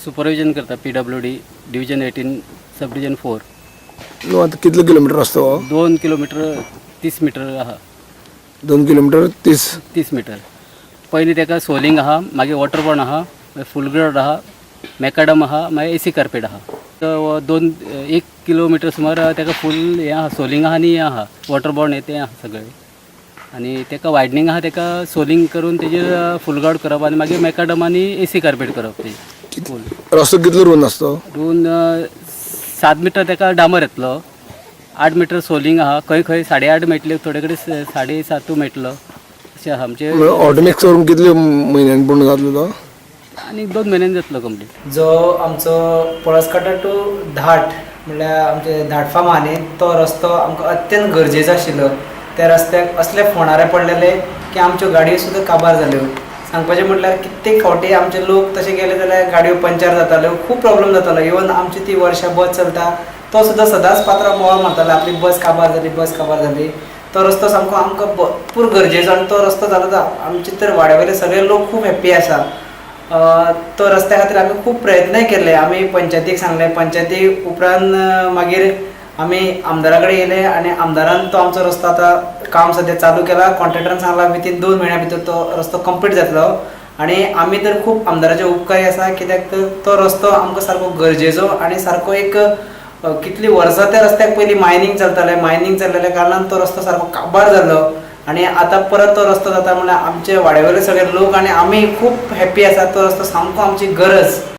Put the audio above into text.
Supervision करता PWD division 18 sub division 4. न्हू आतां कितले किलोमिटर रस्तो हो? 2 किलोमिटर 30 मिटर आहा. 2 किलोमिटर 30. 30 मिटर. पयलीं ताका सोलिंग आहा, मागीर वॉटर बॉन्ड आहा, मागीर फूल ग्रेड आहा, मॅकडम आहा, मागीर एसी कार्पेट आहा. तर 2 1 किलोमिटर सुमार ताका फूल हें आहा, सोलिंग आहा आनी हें आहा, वॉटर बॉन्ड हें तें आहा सगळें. आनी ताका वायडनींग आहा, ताका सोलिंग करून तेजेर फूल गार्ड करप आनी मागीर मॅकडम आनी एसी कार्पेट करप ते फूल. रस्तो कितलो रुंद आसतो? दोन 7 मिटर ताका डांबर येतलो, 8 मिटर सोलिंग आहा. खंय खंय 8.5 मेळटले, थोडे कडेन 7.5 मेळटलो, अशें आहा आमचे. ऑटोमिक्स करून कितले म्हयन्यान पूर्ण जातलो तो? आनी 2 म्हयन्यान जातलो कंप्लीट. जो आमचो पळसकाटा टू धाट, म्हणल्यार आमचे धाट फार्म आहा न्ही, तो रस्तो आमकां अत्यंत गरजेचो आशिल्लो. त्या रस्त्याक असले फोंडारे पडलेले की आमच्यो गाडयो सुद्दां काबार जाल्यो. सांगपाचें म्हटल्यार कित्येक फावटी आमचे लोक तशे गेले जाल्यार गाडयो पंक्चर जाताल्यो, खूब प्रॉब्लम जातालो. इवन आमची ती वर्षा बस चलता, तो सुद्दां सदांच पात्रांव बोवाळ मारतालो, आपली बस काबार जाली, बस काबार जाली. तो रस्तो सामको आमकां भरपूर गरजेचो आनी तो रस्तो जालो तर आमचे तर वाड्या वयले सगळे लोक खूब हॅप्पी आसा. तो रस्त्या खातीर आमी खूब प्रयत्नय केले. आमी पंचायतीक सांगलें, पंचायती उपरांत मागीर आमी आमदारा कडेन येयले आनी आमदारान तो आमचो रस्तो आतां काम सद्या चालू केला. कॉन्ट्रॅक्टरान सांगला विथीन 2 म्हयन्या भितर तो रस्तो कंप्लीट जातलो. आनी आमी तर खूब आमदाराचे उपकारी आसा, कित्याक तर तो रस्तो आमकां सारको गरजेचो आनी सारको एक कितलीं वर्सां त्या रस्त्याक पयलीं मायनींग चलतालें. मायनींग चल्लेल्या कारणान तो रस्तो सारको काबार जाल्लो आनी आतां परत तो रस्तो जाता म्हणल्यार आमचे वाड्या वयले सगळे लोक आनी आमी खूब हॅप्पी आसा. तो रस्तो सामको आमची गरज.